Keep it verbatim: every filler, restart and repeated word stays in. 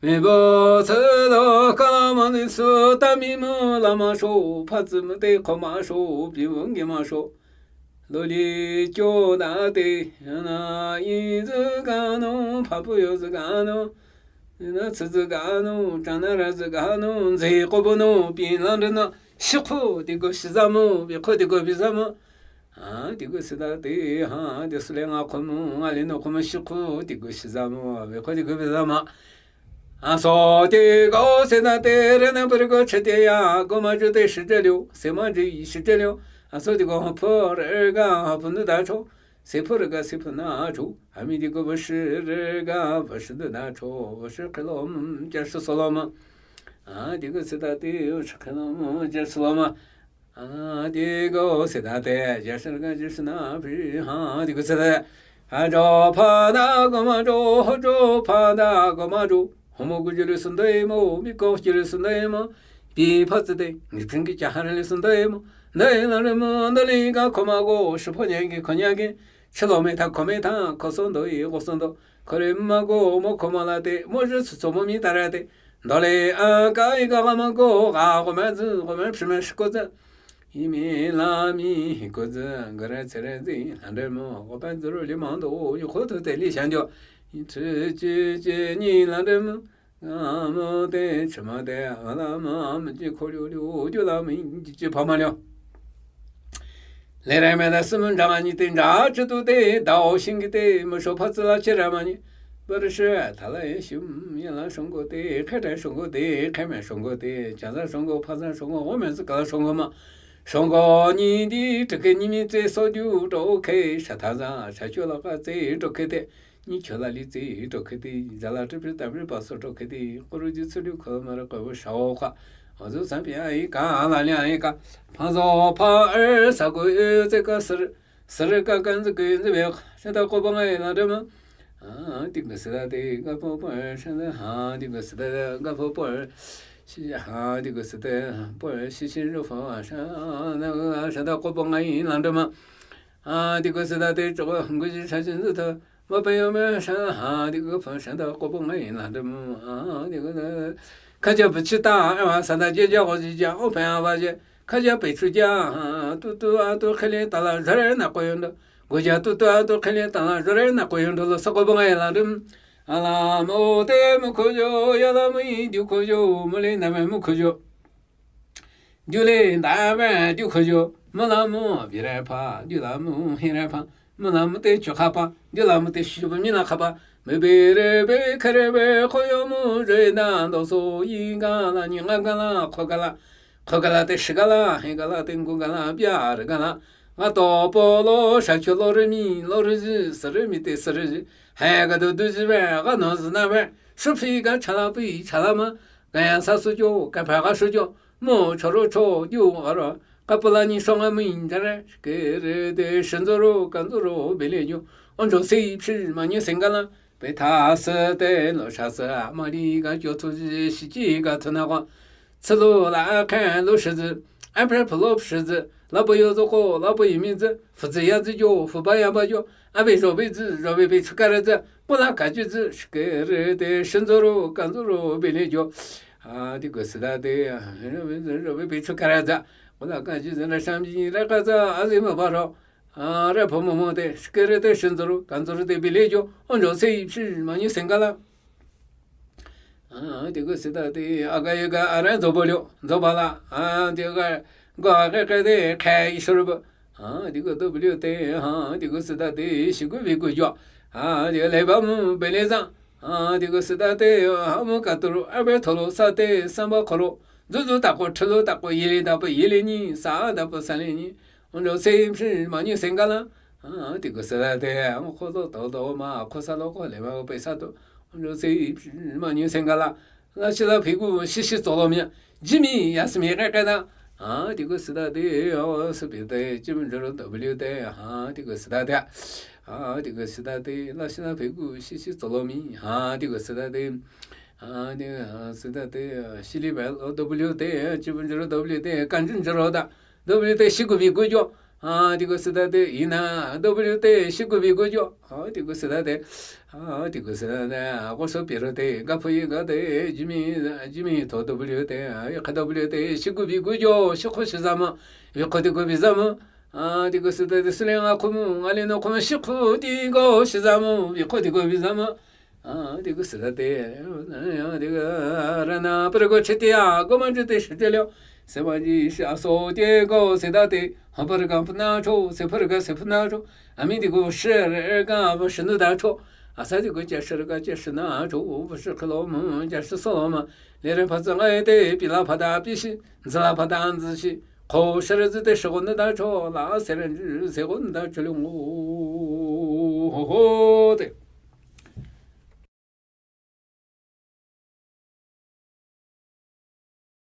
Mebü tsüdo kala mani süta mi mü la ma sho, pha tsü mü te kho ma sho, pi wü nge ma sho. Lo li kyo da te, na yi zü ga no, pha pu yo zü ga no, na tsü zü ga no, cha na ra zü ga no, nze ko bu no, pi lang de no, shi khu, di go shi za mo, bi khu, di go bi za mo. A, di go se da te, ha, di su le nga khu mo, nga le no khu mo, shi khu, di go shi za mo, bi khu, di go bi za mo. A so di go se da te, re na bu re go che te ya, go ma ju te shi je liu, se ma ji shi je liu. A so di go ha pu re ga ha pu nu da cho, se pu re ga se pu na cho. A mi di go bu shi re ga bu shi nu da cho, bu shi ke lo, mm, ja shi so lo ma. A, di go se da te, shi ke lo, mm, ja shi lo ma. A, di go se da te, ja shi ga ja shi na pi, ha, di go se da. Ha jo pha da go ma jo, ho jo pha da go ma jo. Ho mo gu ji le sun de mo, mi ko ji le sun de mo. Pi pha tse de, ni phin ki ja ha le sun de mo. De la le mo, de li ga ko ma go, shi pho nya ki ko nya ki. Shi lo me ta ko me ta, ko son do yi, ko son do. Ko le ma go, mo ko ma la te, mo je su so mo mi ta ra te. Ndo le a ka i ka ga ma go, ga go ma zi, go ma shi ma shi ko zi. Yi mi la mi hi ko zi, ga re tse re zi, la de mo, go pa zi ru li ma do, yi ko tu te li shan jo. Yi tse ji ji ni la de mo, ga mo te, chi ma te, a la ma, mi ji ko liu liu, ju la mi ji ji pa ma liu. Le re me da si mu nja ni te nja chi tu te, da o shin ki te, mo sho pa zi la chi ra ma ni. Bürü shi, tala ye shim, ye la shong go te, khe te shong go te, khe me shong go te, cha za shong go, pha za shong go, wo me zi ka la shong go ma. Shong go ni di, te ke ni mi tse so ju, to ke, sha ta za, sha cho la ka tse, to ke te, ni cho la li tse, to ke te, za la te pi ta pi pa so to ke te, ko ru ji tsu liu ko ma ra ko wo sha o ka. O zu san pi a i ka, a la li a i ka. Pha zo, pha er, sa go e, tse ka ser. Sürü ka kan zü kü zü be, shanda ko ba ngai la de ma. A, di gü sü da de, ga po po, shanda ha, di gü sü da, ga po po, shi ha, di gü sü da, po, shi shi ru fa, sha, na, shanda ko ba ngai la de ma. A, di gü sü da de, cho, ngu ji sha jin zü ta, ma pe yo me, sha ha, di gü fa, shanda ko ba ngai la de ma. A, di gü da, ka ja bu chi ta, a, sa da je ja, go ji ja, o pe a ba je. Khaja pei chu ja, tu tu a tu khele tala zhare na koyondo. Goja tu tu a tu khele tala zhare na koyondo lo sako ba ngai la dum. Ala mo te mu khojo, ya la mu i du khojo, mu le na me mu khojo. Du le na me du khojo, mu la mu bi re pa, du la mu hi re pa. Mü la mü te chü khapa, di la mü te shu ba mi la khapa. Mü be re be khe re be kho yo mü re na do so yi ga la ni nga ga la kho ga la. Kho ga la te shi ga la, he ga la te ngu ga la, bia re ga la. Nga to po lo sha chü lo re mi, lo re zi, se re mi te se re zi. He ga do du zi be, ga no zi na be. Shu phi ga cha la pi cha la ma. Ga ya sa su jo, ga pa ga shu jo. Mo choro cho yu aro, kapula ni song a mi jare, ke re de shen zoro, kan zoro, bele yo. Onjo si phi ma ni sengala, pe tha se de lo sha se, ma li ga jo tu ji, shi ji ga tu na wa. Tsu lo la khan lo shi zi, a pre plo shi zi, la bo yo zo ko, la bo yi mi zi, fu zi ya zi jo, fu ba ya ba jo, a be zo be zi, zo be be chu ka re zi, bo la ka ji zi, shi ke re de shen zoro, kan zoro, bele yo. A, di gu si da de, a, bi chu ka ra za. Bo la ka ji za na sham ji ra ka za, a zi ma ba ro. A, re pho mo mo de, shi ke re de shen zoro, kan zoro de bele yo. On jo se phi ma ni sengala. A, di gu si da de, a ga ye ga, a re zo bo lyo, zo ba la. A, di ga, ga ge ge de, khe i shu ba. A, di gu do bele de, a, di gu si da de, shi gu bi gu yo. A, di le ba mu bele za. A, di gu si da de, a, mu ka tu ru, a be to lo sa de, sa ba ko lo. Zu zu ta ko, chi lo ta ko, yi le da ba, yi le ni, sa da ba, sa le ni. On lo se phi ma ni sengala. A, di gu si da de, a, mu ko do do do ma, ko sa lo ko le ma, pe sa do. On lo se phi ma ni sengala. La shi la phi gu shi shi zo lo mi. Ji mi ya si mi ka ka da. A, di gu si da de, o, si bi de, ji mi zoro do bele de, a, di gu si da de. A, di gu si da de, la shi la phi gu shi shi zo lo mi. A, di gu si da de. A, di, a, si da de, a, shi li ba lo do bele de, ji mi zoro do bele de, kan ji zoro da. Do bele de shi gu bi gu yo. A, tiku sita te, ina, W te, shiku bi gu jo. A, tiku sita te, a, tiku sita te, a, koso piro te, gapu yi ga te, jimi, jimi to W te, a, ka W te, shiku bi gu jo, shiku shi zama, wiko tiku bi zama. A, tiku sita te, sule nga kumu, nga le no kumu, shiku tiku shi zama, wiko tiku bi zama. A, tiku sita te, a, tiku, rana, pere go chete a, go manju te shite lyo. Sema ji shi aso te go sita te, ha pere ga puna cho, se pere ga se puna cho. Ami tiku shi re ga ba shi nu da cho. Asa tiku ja shi re ga ja shi na cho, ba shi kalo ma, ja shi so ma. Le re pa zang ai te, pi la pa da pi shi, zi la pa da zi shi. Ko shi re zi te shi go nu da cho, la se re zi se go nu da cho le ngo. Ho ho te.